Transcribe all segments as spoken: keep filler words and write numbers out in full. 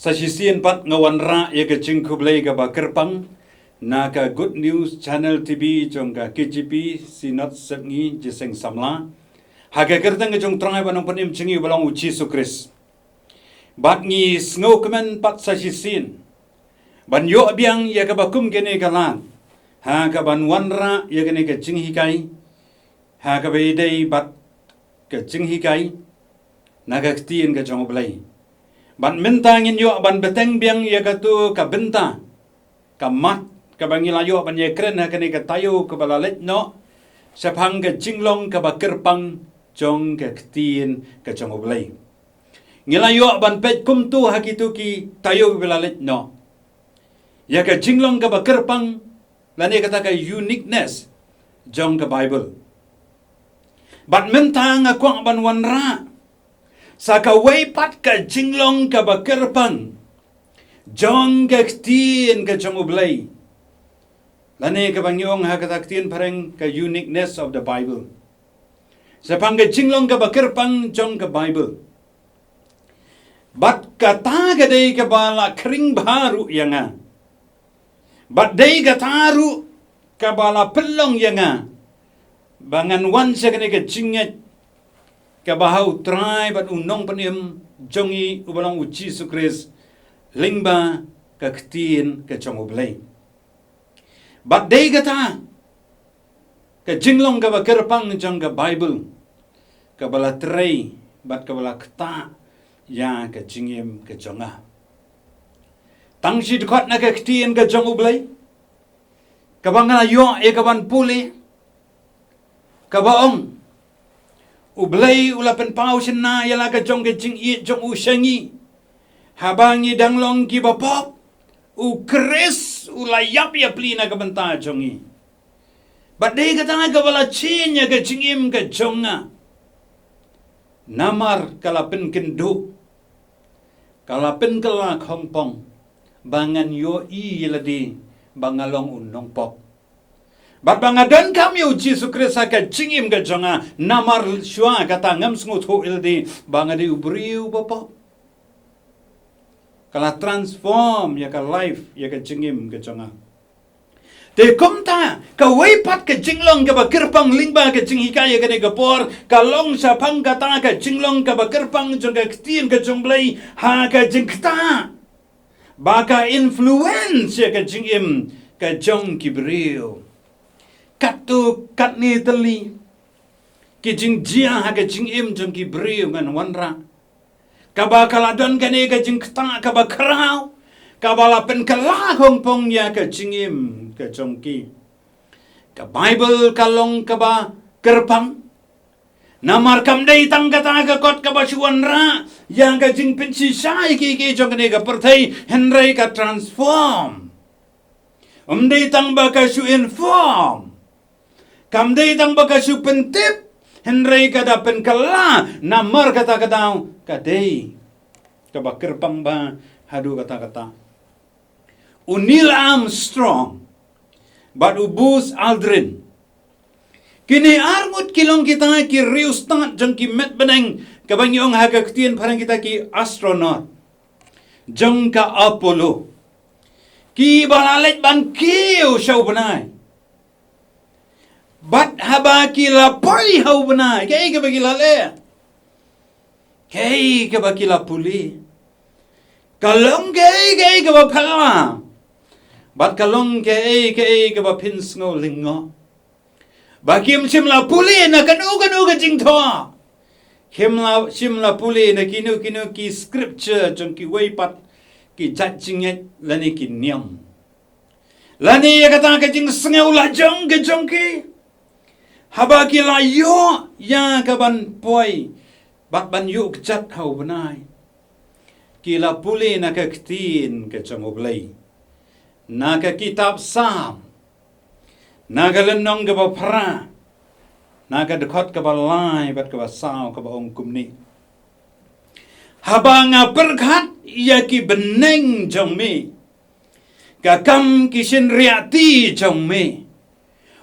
Sa shisien pat nga wanrah ïa ka jingkhublei kaba kyrpang na ka Good News Channel T V jong ka K J P Synod Sepngi Jingïaseng Samla ha ka kyrteng ka jong u Trai bad u Nongpynim jong ngi uba long u Jisu Khrist. Bad ngi sngewkmen pat sa shisien ban ïoh biang ïa kaba kum kane ka lad ha kaban wanrah ïa kane ka jinghikai ha kaba ïadei bad ka jinghikai na ka ktien ka jong U Blei. Bad mynta ngin ïoh ban bteng biang ïa katu ka bynta ka mat kaba ngi la ïoh ban ïakren ha kane ka taïew kaba la leit noh shaphang ka jinglong kaba kyrpang jong ka ktien ka jong U Blei. Ngi la ïoh ban peit kumtu ha kitu ki taïew kaba la leit noh ïa ka jinglong kaba kyrpang lane kata ka uniqueness jong ka Bible. Bad mynta nga kwah ban wanrah sa kawei pat ka jinglong kaba kyrpang jong ka ktien ka jong U Blei, lane kaba ngi ong ha kata ka ktien phareng ka uniqueness of the Bible. Shaphang ka jinglong kaba kyrpang jong ka Bible. Bad kata ka dei kaba la khring bha ruh ïa nga. Bad dei kata ruh kaba la pynlong ïa nga ba ngan wan sha kane ka jingngeit kaba ha U Trai bad u Nongpynim jong ngi uba long u Jisu Khrist lyngba ka ktien ka jong U Blei. Bad dei kata ka jinglong kaba kyrpang jong ka Bible kaba la trei bad kaba la ktah ïa ka jingim ka jong nga. Tang shi dkhot na ka ktien ka jong U Blei kaba nga la ïoh ïa kaban pule, kaba ong, U Blei u la pynpaw shynna ïa la ka jong ka jingïeit jong u sha ngi, haba ngi dang long kiba pop, U Khrist u la ïap ïapli na ka bynta jong ngi. Bad dei kata kaba la change ïa ka jingim ka jong nga. Namar ka la pynkynduh, ka la pynkylla khongpong ba ngan ïohi ïa lade ba nga long u nongpop. Bad ba nga donkam ïa u Jisu Khrist ha ka jingim ka jong nga, namar shuwa kata ngam sngewthuh ïa lade ba nga dei u briew ba pop. Ka la transform ïa ka life, ïa ka jingim ka jong nga. Te kumta kawei pat ka jinglong kaba kyrpang lyngba ka jinghikai ïa kane ka por ka long shaphang kata ka jinglong kaba kyrpang jong ka ktien ka jong U Blei ha ka jingktah ba ka influence ïa ka jingim ka jong ki briew. Katto katne tylli ki jingjia ha ka jingim jong ki briew ngan wanrah kaba ka la don kane ka jingktah kaba khraw kaba la pynkylla khongpong ïa ka jingim ka jong ki. Ka Bible ka long kaba kyrpang. Namar kam dei tang kata ka kot kaba shu wanrah ïa ka jingpynshisha ïa ki ki jong kane ka pyrthei, hynrei ka transform. Ym dei tang ba ka shu inform, kam dei tang ba ka shu pyntip, hynrei ka da pynkylla, namar kata ka daw ka dei kaba kyrpang bha haduh katta katta. U Neil Armstrong bad u Buzz Aldrin, kine arngut ki long kita ki riewstad jong ki met bneng, kaba ngi ong ha ka ktien phareng kita ki astronaut jong ka Apollo, kiba la leit ban kiew sha u bnai. Bad haba ki la poi ha u bnai, kaei kaba ki la leh? Kaei kaba ki la pule? Ka long kaei kaei kaba phylla, bad ka long kaei kaei kaba phin sngew lyngngoh. Ba kim shym la pule na kano kano ka jingthoh, kim la, shym la pule na kino kino ki scripture jong kiwei pat ki jait jingngeit lane ki niam, lane ïa kata ka jingsngew lajong ka jong ki. Haba ki la ïoh ïa ka ban poi bad ban ïuh kjat ha u bnai, ki la pule na ka ktien ka jong U Blei, na ka kitab Salm, na ka lynnong kaba phra, na ka dkhot kaba lai bad kaba saw, kaba ong kumne: Haba nga pyrkhat ïa ki bneng jong me, ka kam ki shynriahti jong me,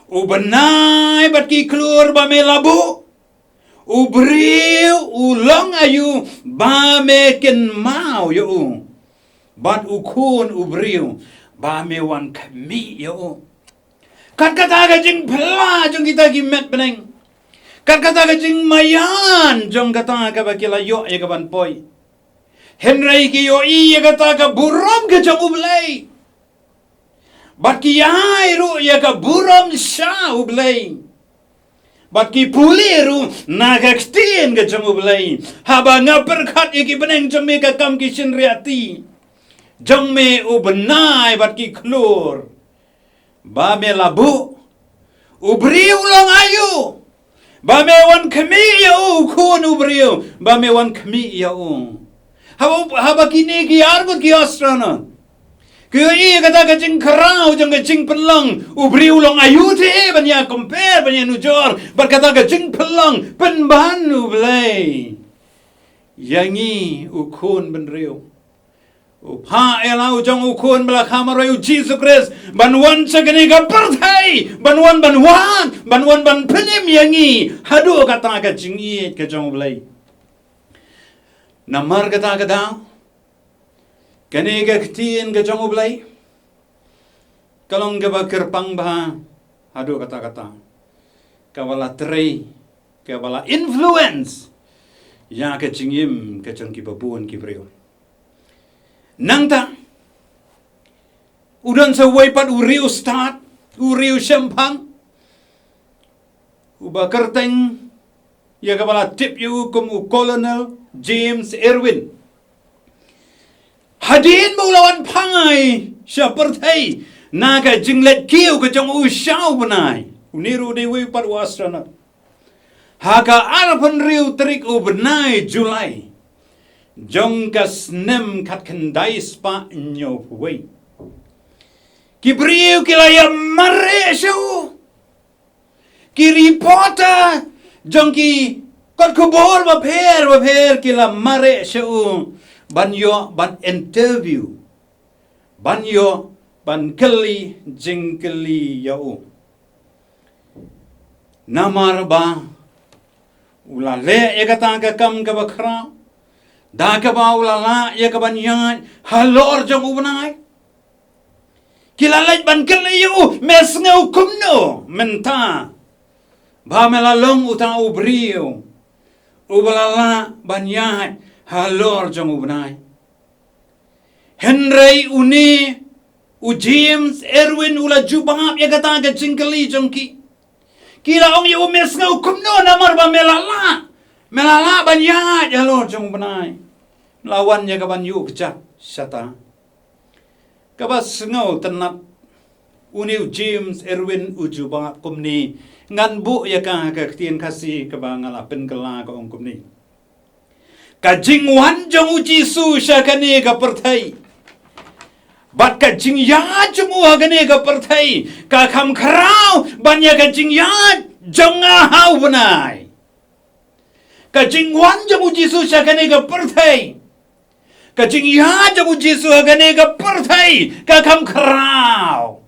u bnai bad ki khlur ba me la buh, u briew u long aïu ba me kynmaw ïa u? bad u khun u briew ba me wan khmih ïa u. Kat kata ka jingphylla jong kita ki met bneng, kat kata ka jingmaïan jong kata kaba ki la ïoh ïa ka ban poi. Hynrei ki ïohi ïa kata ka burom ka jong U Blei. Bad ki ai ruh ïa ka burom sha U Blei. Bad ki pule ruh na ka ktien ka jong U Blei. Haba nga pyrkhat ïa ki bneng jong me ka kam ki shynriahti jong me u bnai bad ki khlur ba me la buh, u briew u long aïu ba me wan khmih ïa u, u khun u briew ba me wan khmih ïa u. Haba, haba kine ki arngut ki astronaut ki ïohi ïa kata ka jingkhraw jong ka jingpynlong, u briew u long aïu te ban ïa compare, ban ïa nujor bad kata ka jingpynlong pynban U Blei ïa ngi, u khun bynriew. U phah ïa la u jong u khun ba la kha marwei, u Jisu Khrist, ban wan sha kane ka pyrthei, ban wan, ban wan, ban wan ban pynim ïa ngi haduh kata ka jingïeit ka jong U Blei. Namar kata ka daw, kane ka ktien ka jong U Blei ka long kaba kyrpang bha haduh katta katta, kaba la trei, kaba la influence ïa ka jingim ka jong kiba bun ki briew. Nangta u don sa uwei pat u riewstad, u riewshemphang, uba kyrteng ïa kaba la tip ïa u kum u Colonel James Irwin. Hadien ba u la wan phai sha pyrthei na ka jingleit kiew ka jong u sha u bnai, une ruh u dei uwei pat u astronaut. Ha ka arphew hynriew tarik u bnai July jong ka snem khatkhyndai spah hynñiewphew wei, ki briew ki la ïa mareh sha u. Ki reporter jong ki kot khubor bapher bapher ki la mareh sha u ban ïoh ban interview, ban ïoh ban kylli jingkylli ïa u. Namar ba u la leh ïa kata ka kam kaba khraw, da kaba u la lah ïa ka ban ïaid halor jong u bnai. Ki la leit ban kylli ïa u, me sngew kumno mynta ba me la long uta u briew uba la lah ban ïaid halor jong u bnai? Hynrei une u James Irwin u la jubab ïa kata ka jingkylli jong ki. Ki la ong ïa u, me sngew kumno namar ba me la lah, me la lah ban ïaid halor jong u bnai? Me la wan ïa ka ban ïuh kjat shata. Kaba sngewtynnat, une u James Irwin u jubab kumne, ngan buh ïa ka ha ka ktien Khasi kaba nga la pynkylla, ka ong kumne: Ka jingwan jong u Jisu sha kane ka pyrthei bad ka jingïaid jong u ha kane ka pyrthei ka kham khraw ban ïa ka jingïaid jong nga ha u bnai. Ka jingwan jong u Jisu sha kane ka pyrthei, ka jingïaid jong u Jisu ha kane ka pyrthei ka kham khraw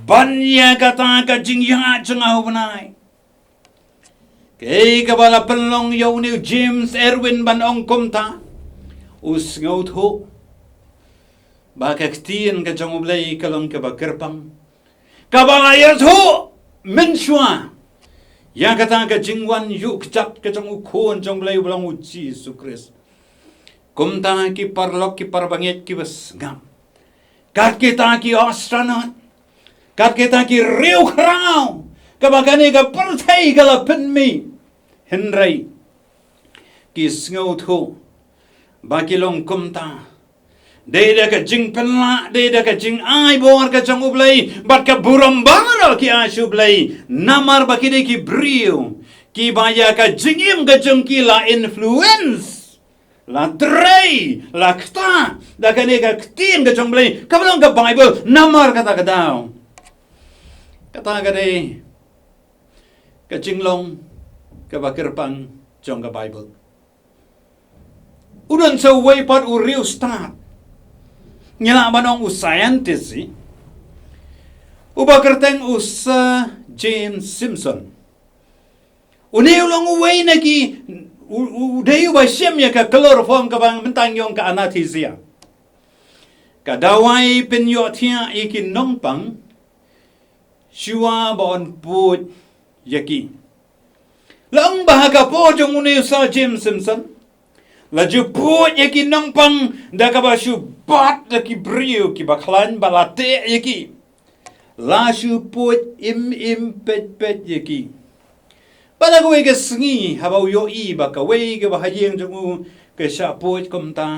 ban ïa kata ka jingïaid jong nga ha u bnai. Kaei kaba la pynlong ïa une u James Irwin ban ong kumta? U sngewthuh ba ka ktien ka jong U Blei ka long kaba kyrpang, kaba la ïathuh mynshuwa ïa kata ka jingwan ïuh kjat ka jong u Khun jong U Blei uba long u Jisu Khrist. Kumta ki paralok ki parabangeit kiba sngap, kat kita ki astronaut, kat kita ki riewkhraw kaba kane ka pyrthei ka la pynmih, hynrei ki sngewthuh ba ki long kumta dei da ka jingpynlah, dei da ka jingai bor ka jong U Blei bad ka burom baroh ki ai sha U Blei, namar ba ki dei ki briew kiba ïa ka jingim ka jong ki la influence, la trei, la ktah da kane ka ktien ka jong U Blei kaba long ka Baibl. Namar kata ka daw, kata ka dei ka jinglong kaba kyrpang jong ka Baibl. U don sa uwei pat u riewstad, ngi lah ban ong u scientist hi, uba kyrteng u Sir James Simpson. Une u long uwei na ki, u, u dei uba shem ïa ka chloroform kaba mynta ngi ong ka anesthesia. Ka dawai pynïohthiah ïa ki nongpang, shuwa ba yn pud ïa ki. Long ba ha ka por jong une u Sir James Simpson, la ju pud ïa ki nongpang da kaba shu bat da ki briew kiba khlaiñ bad la teh ïa ki. La shu pud im im peit peit ïa ki. Bad ha kawei ka sngi haba u ïohi ba kawei kaba ha ïing jong u ka shah pud kumta,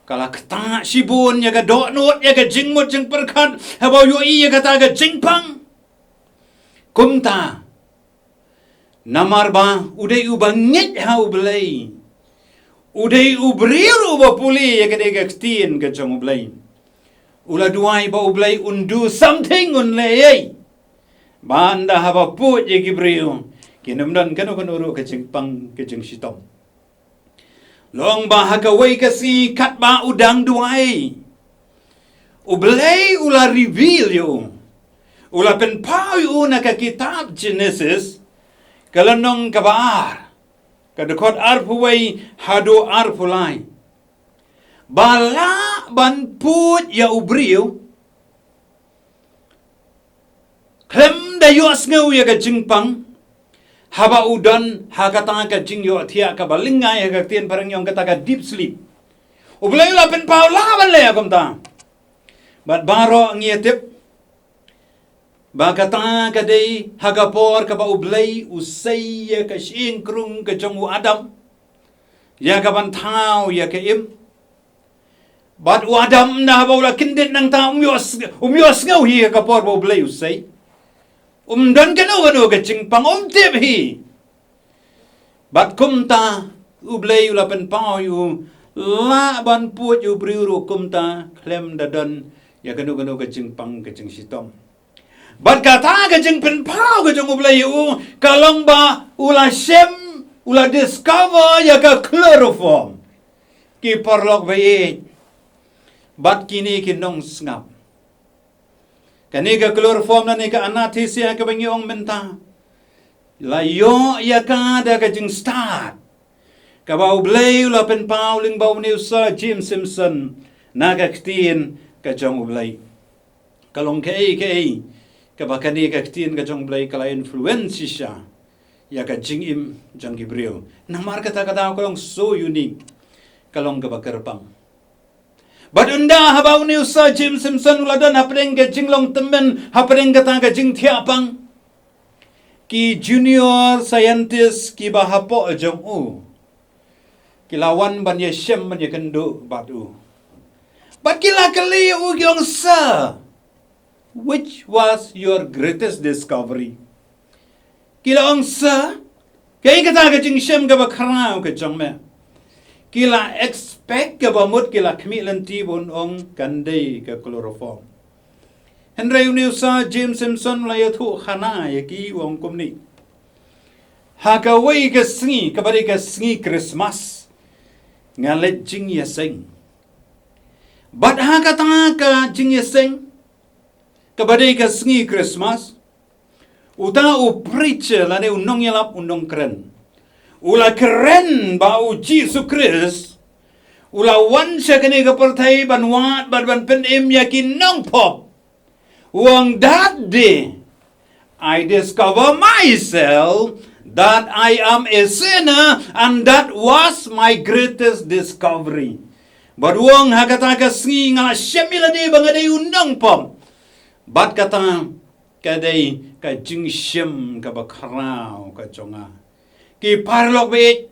ka la ktah shibun ïa ka dohnud, ïa ka jingmut jingpyrkhat haba u ïohi ïa kata ka jingpang. Kumta, namar ba u dei uba ngeit ha U Blei, u dei u briew uba pule ïa kane ka ktien ka jong U Blei, u la duwai ba U Blei un do something, un leh ei ei. Ba ynda haba pud ïa ki briew, kin ym don kano kano ruh ka jingpang ka jingshitom. Long ba ha kawei ka sngi katba u dang duwai, U Blei u la reveal ïa u, u la pynpaw ïa u na ka kitab Genesis, ka lynnong kaba ar, ka dkhot arphew wei haduh arphew lai, ba lah ban pud ïa u briew khlem da ïohsngew ïa ka jingpang, haba u don ha kata ka jingïohthiah kaba lyngngai, ha ka ktien phareng ong kata ka deep sleep. U Blei u la pynpaw lah ban leh kumta. Bad baroh ngi ïa tip ba kata ka dei ha ka por kaba U Blei u sei ïa ka shyieng krung ka jong u Adam, ïa ka ban thaw ïa ka im. Bad u Adam, na haba u la kyndit nangta, um ïoh, um ïohsngew hi ha ka por ba U Blei u sei. Um don kano kano ka jingpang, um tip hi. Bad kumta U Blei u la pynpaw ïa u, lah ban pud ïa u briew ruh kumta khlem da don ïa kano kano ka jingpang ka jingshitom. Bad kata ka jingpynpaw ka jong U Blei ïa u, ka long ba u la shem, u la discover ïa ka chloroform. Ki paralok ba ïeit bad kine ki nongsngap, kane ka chloroform lane ka anesthesia kaba ngi ong mynta, la ïoh ïa ka da ka jingstad kaba U Blei u la pynpaw lyngba une u Sir James Simpson na ka ktien ka jong U Blei. Ka long kaei kaei kaba kane ka ktien ka jong U Blei ka la influence shisha ïa ka jingim jong ki briew. Namar kata ka daw ka long so unique, ka long kaba kyrpang. Bad ynda haba une u Sir James Simpson u la don hapdeng ka jinglong tymmen, hapdeng kata ka jingthiah pang, ki junior scientist kiba hapoh jong u ki la wan ban ïashem ban ïakynduh bad u. Bad ki la kylli ïa u, ki ong, "Sir, which was your greatest discovery?" Ki la ong, "Sir, kaei kata ka jingshem kaba khraw ka jong me?" Ki la expect kaba mut, ki la khmih lynti ba un ong kan dei ka chloroform. Hynrei une u Sir James Simpson u la ïathuh khana ïa ki, u ong kumne, "Ha kawei ka sngi kaba dei ka sngi Christmas, nga leit jingïaseng. Bad ha kata ka jingïaseng kaba dei ka sngi Christmas, uta u preacher lane u nongïalap, u nongkren, u la kren ba U Jisu Khrist u la wan sha kane ka pyrthei ban wad bad ban pynim ïa ki nongpop. U ong, that day I discover myself that I am a sinner, and that was my greatest discovery." Bad u ong, "Ha kata ka sngi nga la shem ïa lade ba nga dei u nongpop. Bad kata ka dei ka jingshem kaba khraw ka jong nga." Ki paralok ba ïeit,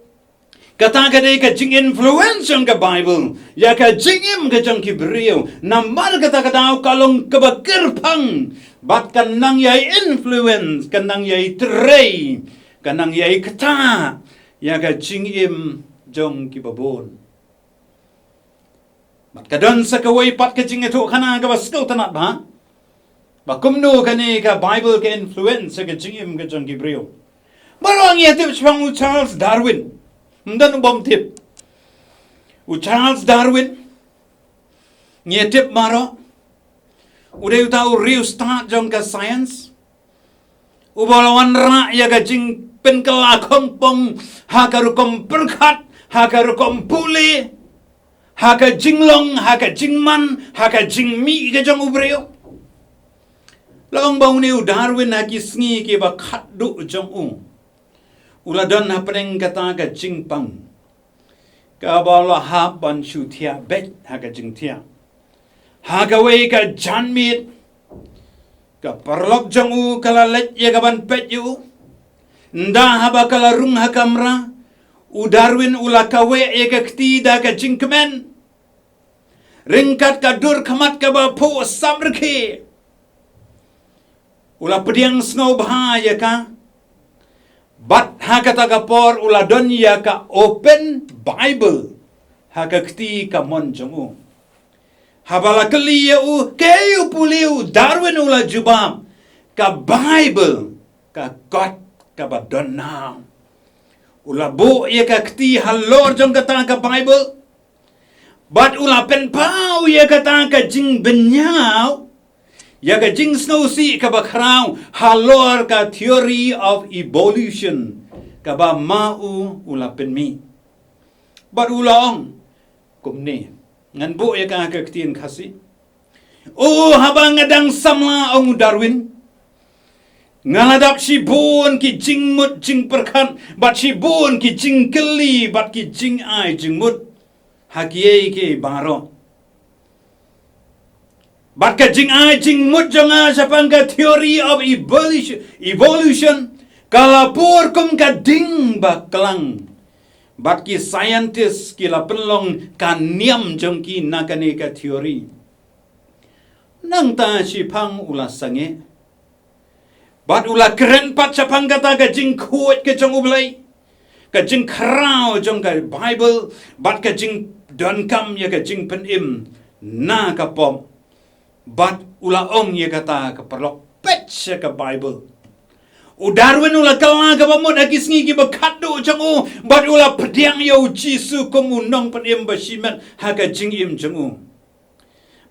kata ka dei ka jinginfluence jong ka Bible ïa ka jingim ka jong ki briew. Namar kata ka daw ka long kaba kyrpang, bad ka nang ïai influence, ka nang ïai trei, ka nang ïai ktah ïa ka jingim jong kiba bun. Bad ka don sa kawei pat ka jingïathuhkhana kaba sngewtynnat bha, ba kumno kane ka Bible ka influence ka jingim ka jong ki briew. Baroh ngi ïatip shaphang u Charles Darwin. Ym don u bym tip. U Charles Darwin, ngi ïatip baroh, u dei uta u riewstad jong ka science, uba la wanrah ïa ka jingpynkylla khongpong ha ka rukom pyrkhat, ha ka rukom pule. Ha ka jinglong, ha ka jingman, ha ka jingmih ka jong u briew. La ong ba une u Darwin ha ki sngi kiba khatduh jong u, u la don hapdeng kata ka jingpang kaba u la hap ban shu thiah beit ha ka jingthiah. Ha kawei ka janmiet, ka paralok jong u ka la leit ïa ka ban peit ïa u. Ynda haba ka la rung ha kamra, u Darwin u la kaweh ïa ka kti da ka jingkmen. Ryngkat ka dur khmat kaba phuh samrkhie, u la pdiang sngewbha ïa ka. Bad ha kata ka por u la don ïa ka Open Bible ha ka kti kamon jong u. Haba la kylli ïa u, kaei u pule? U Darwin u la jubab, ka Bible, ka kot kaba don naw. U la buh ïa ka kti halor jong kata ka Bible. Bad u la pynpaw ïa kata ka jingbynñiaw, ïa ka jingsngewsih kaba khraw halor ka theory of evolution kaba ma u u la pynmih. Bad u la ong kumne, ngan buh ïa ka ha ka ktien Khasi. O, haba nga dang samla, ong u Darwin, nga la dap shibun ki jingmut jingpyrkhat, bad shibun ki jingkylli, bad ki jingai jingmut ha kiei kiei baroh. Bad ka jingai jingmut jong nga shaphang ka theory of evolution, evolution ka la pur kum ka ding ba klang. Bad ki scientist ki la pynlong ka niam jong ki na kane ka theory. Nangta shiphang u la sangeh. Bad u la kren pat shaphang kata ka jingkhuid ka jong U Blei, ka jingkhraw jong ka Bible, bad ka jingdonkam ïa ka jingpynim na ka pop. Bad u la ong ïa kata ka paralok, peit sha ka Bible. U Darwin u la kylla kaba mut ha ki sngi kiba khatduh jong u, bad u la pdiang ïa u Jisu kum u nongpynim ba shimet ha ka jingim jong u.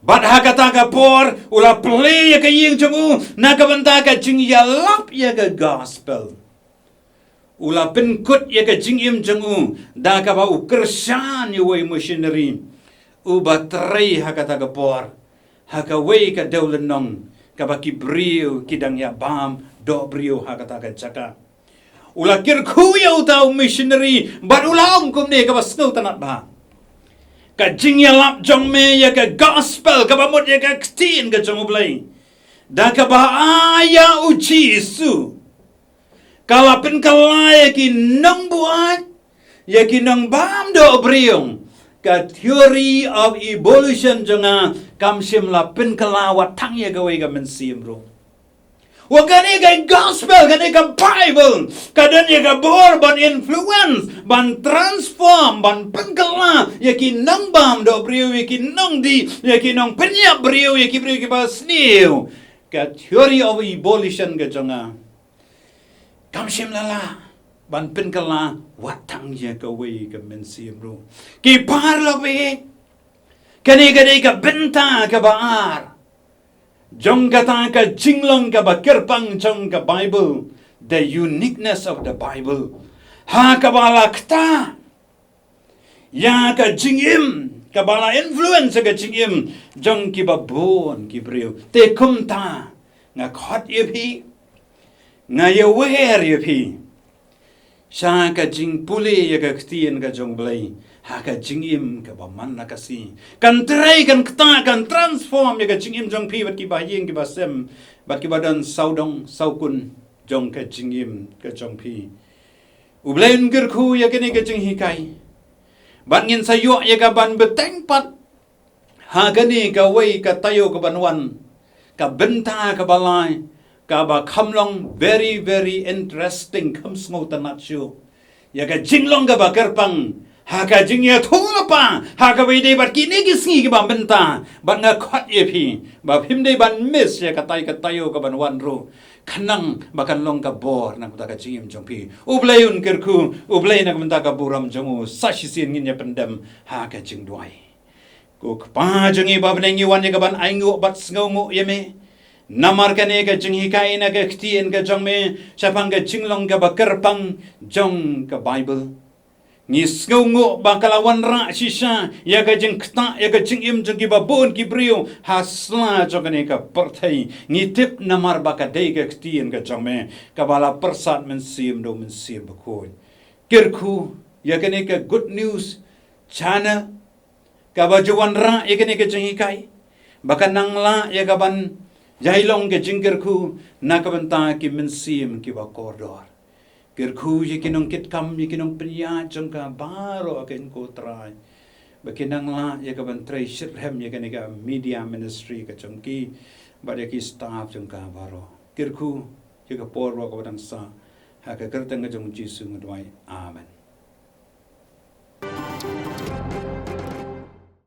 Bad ha kata ka por u la plie ïa ka ïing jong u na ka bynta ka jingïalap ïa ka gospel. U la pynkut ïa ka jingim jong u da kaba u kyrshan ïa uwei u missionary uba trei ha kata ka por ha kawei ka dewlynnong kaba ki briew ki dang ïa bam doh briew ha kata ka jaka. U la kyrkhu ïa uta u missionary bad u la ong kumne kaba sngewtynnat bha, ka jingïalap jong me ïa ka gospel, kaba mut ïa ka ktien ka jong U Blei, da kaba ai ïa u Jisu, ka la pynkylla ïa ki nongbuaid, ïa ki nongbam doh briew. Ka theory of evolution jong nga kam shym la pynkylla wat tang ïa kawei ka mynsiem ruh. Wa kane ka gospel, kane ka Bible ka don ïa ka bor ban influence, ban transform, ban pynkylla ïa ki nongbam doh briew, ïa ki nongdih, ïa ki nongpynïap briew, ïa ki briew kiba sniew. Ka theory of evolution ka jong nga kam shym la lah ban pynkylla wat tang ïa kawei ka mynsiem ruh. Ki paralok baieit, kane ka dei ka bynta kaba ar jong kata ka jinglong kaba kyrpang jong ka Bible, the uniqueness of the Bible. Ha kaba la ktah ïa ka jingim, kaba la influence ïa ka jingim jong kiba bun ki briew. Te kumta nga khot ïa phi, nga ïawer ïa phi sha ka jingpule ïa ka ktien ka jong U Blei ha ka jingim kaba man la ka sngi. Kan trei, kan ktah, kan transform ïa ka jingim jong phi bad kiba ha ïing kiba sem bad kiba don sawdong sawkun jong ka jingim ka jong phi. U Blei un kyrkhu ïa kane ka jinghikai. Bad ngin sa ïoh ïa ka ban bteng pat ha kane kawei ka taïew kaban wan, ka bynta kaba lai, kaba kham long very, very interesting, kham sngewtynnat shuh. Ïa ka jinglong kaba kyrpang ha ka jingïathuhlypa ha kaba ïadei bad kine ki sngi kiba mynta. Bad nga khot ïa phi ba phim dei ban miss ïa katai ka taïew kaban wan ruh, khnang ba kan long ka bor na ka bynta ka jingim jong phi. U Blei un kyrkhu, U Blei na ka bynta ka burom jong u. Sa shisien ngin ïa pyndem ha ka jingduwai. Ko Kpa jong ngi ba ha bneng, ngi wan ïa ka ban ainguh bad sngewnguh ïa me namar kane ka jinghikai na ka ktien ka jong me shaphang ka jinglong kaba kyrpang jong ka Bible. Ngi sngewnguh ba ka la wanrah shisha ïa ka jingktah, ïa ka jingim jong kiba bun ki briew ha sla jong kane ka pyrthei. Ngi tip namar ba ka dei ka ktien ka jong me kaba la pyrsad mynsiem da u Mynsiem Bakhuid. Kyrkhu ïa kane ka Good News Channel kaba ju wanrah ïa kane ka jinghikai ba kan nang lah ïa ka ban ïai long ka jingkyrkhu na ka bynta ki mynsiem kiba kordor. Kyrkhu ïa ki nongkitkam, ïa ki nongpynïaid jong ka baroh, ko Trai, ba kin nang lah ïa ka ban trei shitrhem ïa kane ka media ministry ka jong ki bad ïa ki staff jong ka baroh. Kyrkhu ïa ka por ba ka ba dang sah, ha ka kyrteng ka jong u Jisu nga duwai. Amen.